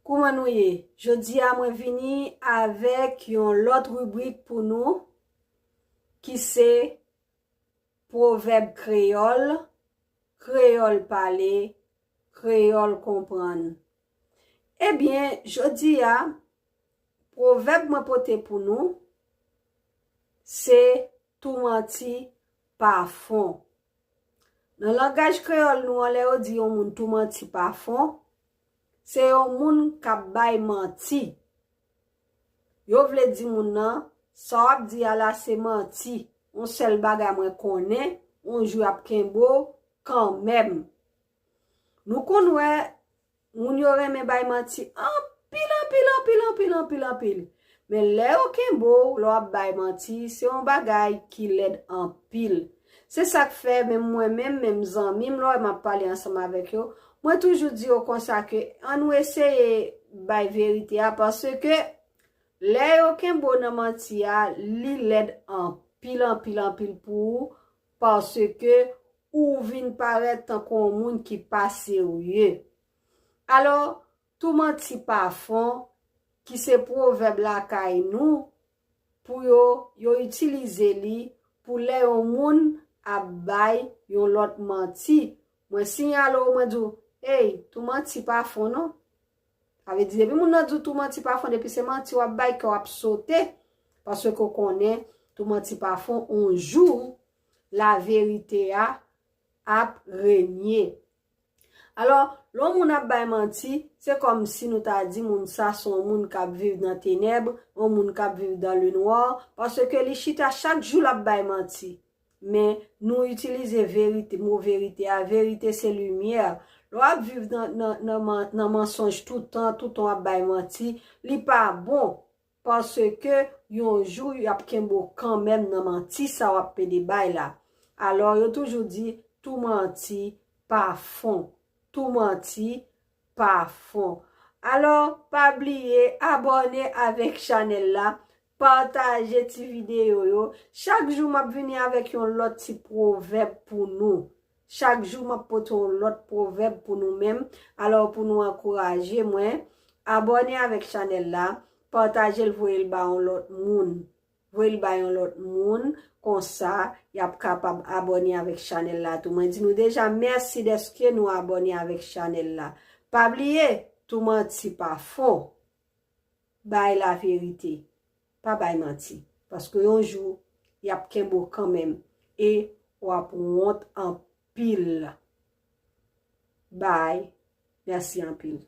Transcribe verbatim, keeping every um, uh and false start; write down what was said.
Kouman nou ye? Jodi a mwen vini avèk yon lòt ribrik pou nou ki se pwovèb kreyòl, kreyòl pale, kreyòl konprann. Ebyen, jodi a, pwovèb mwen pote pou nou, se tou manti pa fon. Nan langaj kreyòl nou an, lè yo di yon moun tou manti pa fon, se yon moun k ap bay manti. Yo vle di moun nan, sa w ap di a la se manti. Yon sèl bagay mwen konnen, yon jou y ap kenbe w kanmenm. Nou konn wè, moun yo renmen bay manti anpil, anpil, anpil, anpil, anpil, anpil, anpil. Men lè yo kenbe w, lè w ap bay manti, se yon bagay ki lèd anpil. Se sa k fè, menm mwen menm, menm zanmi m, lè w wè m ap pale ansanm avèk yo, mwen toujou di yo konsa ke ann nou eseye bay verite a, paske lè yo kenbe w nan manti a, li lèd anpil, anpil, anpil pou ou, paske ou vin parèt tankou yon moun ki pa serye. Alò, tou manti pa fon, ki se pwovèb lakay nou, pou yo, yo itilize li pou lè yon moun ap bay yon lòt manti. Mwen siyale w, mwen di w, ey, tou manti pa fon non. Sa vle di, depi moun nan di w tou manti pa fon, depi se manti w ap bay, kè w ap sote, paske w konnen tou manti pa fon, yon jou, laverite a ap renye. Alò, lè yon moun ap bay manti, se kòmsi nou ta di moun sa se yon moun k ap viv nan tenèb, yon moun k ap viv dans le noir, paske li chita chak jou l ap bay manti. Men nou itilize verite, mo verite a, verite se limyè. Lè w ap viv nan, nan, nan, man- nan mansonj toutan, toutan w ap bay manti, li pa bon. Paske yon jou y ap kenbe w kanmenm nan manti sa w ap pede bay la. Alò, yo toujou di, tou manti pa fon. Tou manti pa fon. Alò, pa bliye abòne avèk chanèl la, pataje ti videyo yo. Chak jou, m ap vini avèk yon lòt ti pwovèb pou nou. Chak jou, m ap pote yon lòt pwovèb pou nou menm. Alò, pou nou ankouraje mwen, abòne avèk chanèl la, pataje l, voye l ba yon lòt moun. Voye l ba yon lòt moun, konsa, y ap kapab abòne avèk chanèl la tou. Mwen di nou deja, mèsi dèske nou abòne avèk chanèl la. Pa bliye, tou manti pa fon. Bay laverite. Pa bay manti. Paske yon jou, y ap kenbe w kanmenm. E w ap wont anpil. Bay. Mèsi anpil.